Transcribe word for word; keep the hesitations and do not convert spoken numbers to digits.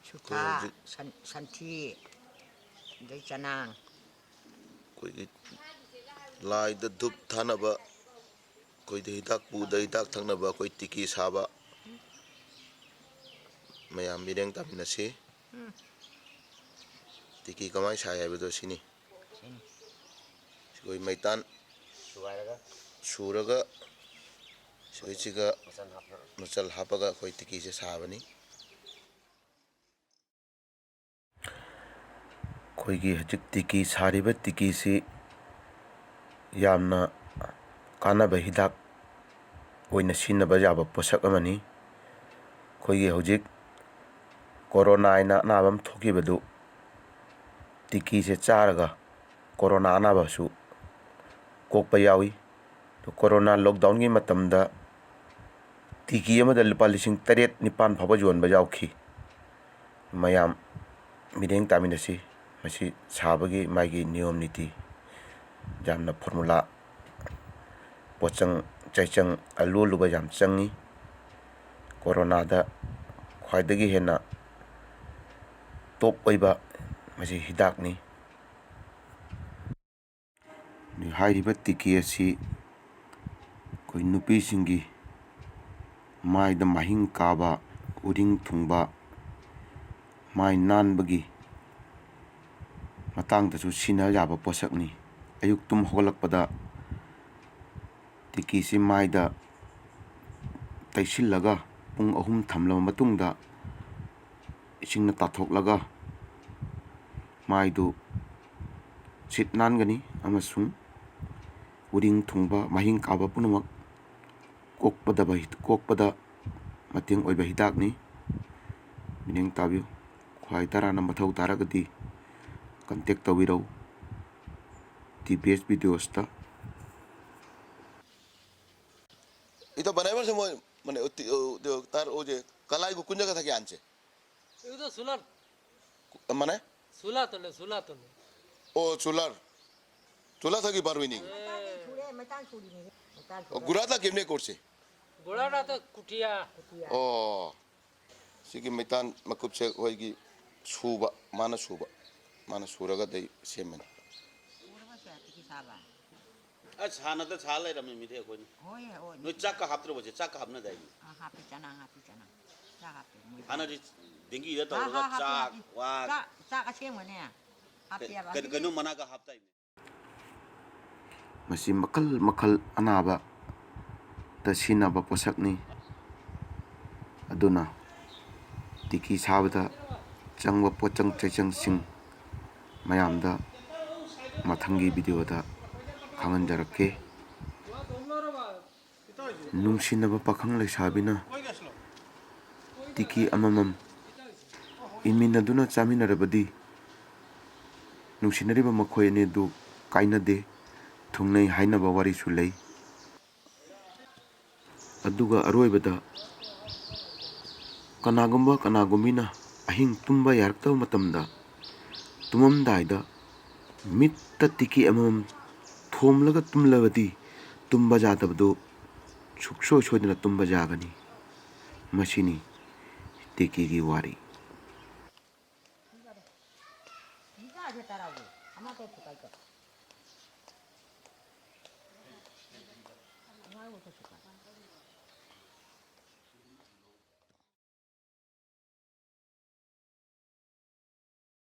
ꯁꯨꯊꯥ, ꯑꯩꯈꯣꯏ ꯍꯧꯖꯤꯛ ꯁꯟ-, ꯁꯟꯊꯤ, ꯑꯗꯩ ꯆꯅꯥꯡ꯫ ꯑꯩꯈꯣꯏꯒꯤ ꯂꯥꯏꯗ ꯙꯨꯞ ꯊꯥꯅꯕ, ꯑꯩꯈꯣꯏꯗ ꯍꯤꯗꯥꯛ ꯄꯨꯗ ꯍꯤꯗꯥꯛ ꯊꯛꯅꯕ ꯑꯩꯈꯣꯏ ꯇꯤꯀꯤ ꯁꯥꯕ꯫ ꯃꯌꯥꯝ ꯃꯤꯠꯌꯦꯡ ꯇꯥꯃꯤꯟꯅꯁꯤ꯫ ꯎꯝ꯫ ꯇꯤꯀꯤ ꯀꯃꯥꯏꯅ ꯁꯥꯏ ꯍꯥꯏꯕꯗꯣ ꯁꯤꯅꯤ꯫ ꯁꯤꯅꯤ꯫ ꯑꯩꯈꯣꯏ ꯃꯩꯇꯥꯟ ꯁꯨꯒꯥꯏꯔꯒ ꯁꯨꯔꯒ ꯁꯤꯒ ꯃꯆꯜ ꯍꯥꯞꯄꯒ ꯃꯆꯜ ꯍꯥꯞꯄꯒ ꯑꯩꯈꯣꯏ ꯇꯤꯀꯤꯁꯦ ꯁꯥꯕꯅꯤ꯫ ꯑꯩꯈꯣꯏꯒꯤ ꯍꯧꯖꯤꯛ ꯇꯤꯀꯤ ꯁꯥꯔꯤꯕ ꯇꯤꯀꯤꯁꯤ ꯌꯥꯝꯅ ꯀꯥꯟꯅꯕ ꯍꯤꯗꯥꯛ ꯑꯣꯏꯅ ꯁꯤꯖꯤꯟꯅꯕ ꯌꯥꯕ ꯄꯣꯠꯁꯛ ꯑꯃꯅꯤ꯫ ꯑꯩꯈꯣꯏꯒꯤ ꯍꯧꯖꯤꯛ ꯀꯣꯔꯣꯅꯥ ꯍꯥꯏꯅ ꯑꯅꯥꯕ ꯑꯃ ꯊꯣꯛꯈꯤꯕꯗꯨ ꯇꯤꯀꯤꯁꯦ ꯆꯥꯔꯒ ꯀꯣꯔꯣꯅꯥ ꯑꯅꯥꯕꯁꯨ ꯀꯣꯛꯄ ꯌꯥꯎꯏ꯫ ꯀꯣꯔꯣꯅꯥ ꯂꯣꯛꯗꯥꯎꯟꯒꯤ ꯃꯇꯝꯗ ꯇꯤꯀꯤ ꯑꯃꯗ ꯂꯨꯄꯥ ꯂꯤꯁꯤꯡ ꯇꯔꯦꯠ ꯅꯤꯄꯥꯟ ꯐꯥꯎꯕ ꯌꯣꯟꯕ ꯌꯥꯎꯈꯤ꯫ ꯃꯌꯥꯝ ꯃꯤꯠꯌꯦꯡ ꯇꯥꯃꯤꯟꯅꯁꯤ꯫ ꯃꯁꯤ ꯁꯥꯕꯒꯤ ꯃꯥꯒꯤ ꯅꯤꯌꯣꯝ ꯅꯤꯇꯤ, ꯌꯥꯝꯅ ꯐꯣꯔꯃꯨꯂꯥ, ꯄꯣꯠꯆꯪ ꯆꯩꯆꯪ ꯑꯂꯨ ꯑꯂꯨꯕ ꯌꯥꯝ ꯆꯪꯉꯤ꯫ ꯀꯣꯔꯣꯅꯥꯗ ꯈ꯭ꯋꯥꯏꯗꯒꯤ ꯍꯦꯟꯅ ꯇꯣꯞ ꯑꯣꯏꯕ ꯃꯁꯤ ꯍꯤꯗꯥꯛꯅꯤ꯫ ꯍꯥꯏꯔꯤꯕ ꯇꯤꯀꯤ ꯑꯁꯤ ꯑꯩꯈꯣꯏ ꯅꯨꯄꯤꯁꯤꯡꯒꯤ ꯃꯥꯏꯗ ꯃꯍꯤꯡ ꯀꯥꯕ, ꯎꯔꯤꯡ ꯊꯨꯡꯕ, ꯃꯥꯏ ꯅꯥꯟꯕꯒꯤ ꯃꯇꯥꯡꯗꯁꯨ ꯁꯤꯖꯤꯟꯅ ꯌꯥꯕ ꯄꯣꯠꯁꯛꯅꯤ꯫ ꯑꯌꯨꯛ ꯇꯨꯝ ꯍꯧꯒꯠꯂꯛꯄꯗ ꯇꯤꯀꯤꯁꯤ ꯃꯥꯏꯗ ꯇꯩꯁꯤꯜꯂꯒ ꯄꯨꯡ ꯑꯍꯨꯝ ꯊꯝꯂꯕ ꯃꯇꯨꯡꯗ ꯏꯁꯤꯡꯅ ꯇꯥꯊꯣꯛꯂꯒ ꯃꯥꯏꯗꯨ ꯁꯤꯠ ꯅꯥꯟꯒꯅꯤ ꯑꯃꯁꯨꯡ ꯎꯔꯤꯡ ꯊꯨꯡꯕ, ꯃꯍꯤꯡ ꯀꯥꯕ ꯄꯨꯝꯅꯃꯛ ꯀꯣꯛꯄꯗꯕ-, ꯀꯣꯛꯄꯗ ꯃꯇꯦꯡ ꯑꯣꯏꯕ ꯍꯤꯗꯥꯛꯅꯤ꯫ ꯃꯤꯠꯌꯦꯡ ꯇꯥꯕꯤꯌꯨ꯫ ꯈ꯭ꯋꯥꯏ ꯇꯔꯥꯅ ꯃꯊꯧ ꯇꯥꯔꯒꯗꯤ contact ꯇꯧꯕꯤꯔꯧ ꯇꯤ ꯕꯤ ꯑꯦꯁ ꯚꯤꯗꯤꯑꯣꯁꯇ꯫ এটা বানাইবার সময় মানে অতি-, ও, ও, তার ও যে কালাইগু কোন জায়গা থেকে আনছে? এগুলো সোলার। মানে? সোলার তলে, সোলার তলে। ও, সোলার। সোলার থাকি বার হয়নি। ও, গুড়াটা কেমনে করছে? গুড়াটা তো কুটিয়া। ও। ꯁꯤꯒꯤ ꯃꯩꯇꯥꯟ ꯃꯀꯨꯞꯁꯦ ꯑꯩꯈꯣꯏꯒꯤ ꯁꯨꯕ, ꯃꯥꯅ ꯁꯨꯕ, ꯃꯥꯅ ꯁꯨꯔꯒ ꯑꯗꯩ ꯁꯦꯝꯕꯅꯤ꯫ ꯑꯁ, ꯍꯥꯟꯅꯗ ꯁꯥ ꯂꯩꯔꯝꯃꯤ ꯃꯤꯗꯤ ꯑꯩꯈꯣꯏꯅ꯫ ꯍꯣꯏ ꯍꯣꯏ꯫ ꯅꯣꯏ ꯆꯥꯛꯀ ꯍꯥꯞꯇ꯭ꯔꯕꯁꯦ? ꯆꯥꯛꯀ ꯍꯥꯞꯅꯗꯥꯏꯅꯦ? ꯑꯥ, ꯍꯥꯞꯄꯤ, ꯆꯅꯥꯡ ꯍꯥꯞꯄꯤ, ꯆꯅꯥꯡ꯫ ꯆꯥꯛ ꯍꯥꯞꯄꯤ ꯃꯣꯏ꯫ ꯍꯥꯟꯅꯗꯤ ꯗꯦꯡꯒꯤꯗ ꯑꯥ, ꯇꯧꯔꯒ ꯍꯥ, ꯍꯥꯞꯄꯤ, ꯆꯥꯛ ꯍꯥꯞꯄꯤ꯫ ꯋꯥ ꯆꯥꯛ, ꯆꯥꯛ ꯑꯁꯦꯡꯕꯅꯦ ꯍꯥꯞꯄꯦꯕ꯫ ꯀꯩ- ꯀꯩꯅꯣ ꯃꯅꯥꯒ 5ꯇꯥꯏꯅꯦ꯫ ꯃꯁꯤ ꯃꯈꯜ ꯃꯈꯜ ꯑꯅꯥꯕꯗ ꯁꯤꯖꯤꯟꯅꯕ ꯄꯣꯠꯁꯛꯅꯤ꯫ ꯑꯗꯨꯅ ꯇꯤꯀꯤ ꯁꯥꯕꯗ ꯆꯪꯕ ꯄꯣꯠꯆꯪ ꯆꯩꯆꯪꯁꯤꯡ ꯃꯌꯥꯝꯗ ꯃꯊꯪꯒꯤ ꯚꯤꯗꯤꯑꯣꯗ ꯈꯪꯍꯟꯖꯔꯛꯀꯦ꯫ ꯅꯨꯡꯁꯤꯅꯕ ꯄꯥꯈꯪ ꯂꯩꯁꯥꯕꯤꯅ ꯇꯤꯀꯤ ꯑꯃꯃꯝ ꯏꯟꯃꯤꯟꯅꯗꯨꯅ ꯆꯥꯃꯤꯟꯅꯔꯕꯗꯤ ꯅꯨꯡꯁꯤꯅꯔꯤꯕ ꯃꯈꯣꯏ ꯑꯅꯤꯗꯨ ꯀꯥꯏꯅꯗꯦ, ꯊꯨꯡꯅꯩ ꯍꯥꯏꯅꯕ ꯋꯥꯔꯤꯁꯨ ꯂꯩ꯫ ꯑꯗꯨꯒ ꯑꯔꯣꯏꯕꯗ ꯀꯅꯥꯒꯨꯝꯕ ꯀꯅꯥꯒꯨꯝꯕꯤꯅ ꯑꯍꯤꯡ ꯇꯨꯝꯕ ꯌꯥꯔꯛꯇꯕ ꯃꯇꯝꯗ ꯇꯨꯝꯃꯝꯗꯥꯏꯗ ꯃꯤꯠꯇ ꯇꯤꯀꯤ ꯑꯃꯃꯝ ꯊꯣꯝꯂꯒ ꯇꯨꯝꯂꯕꯗꯤ ꯇꯨꯝꯕ ꯌꯥꯗꯕꯗꯨ ꯁꯨꯛꯁꯣꯏ ꯁꯣꯏꯗꯅ ꯇꯨꯝꯕ ꯌꯥꯒꯅꯤ꯫ ꯃꯁꯤꯅꯤ ꯇꯤꯀꯤꯒꯤ ꯋꯥꯔꯤ꯫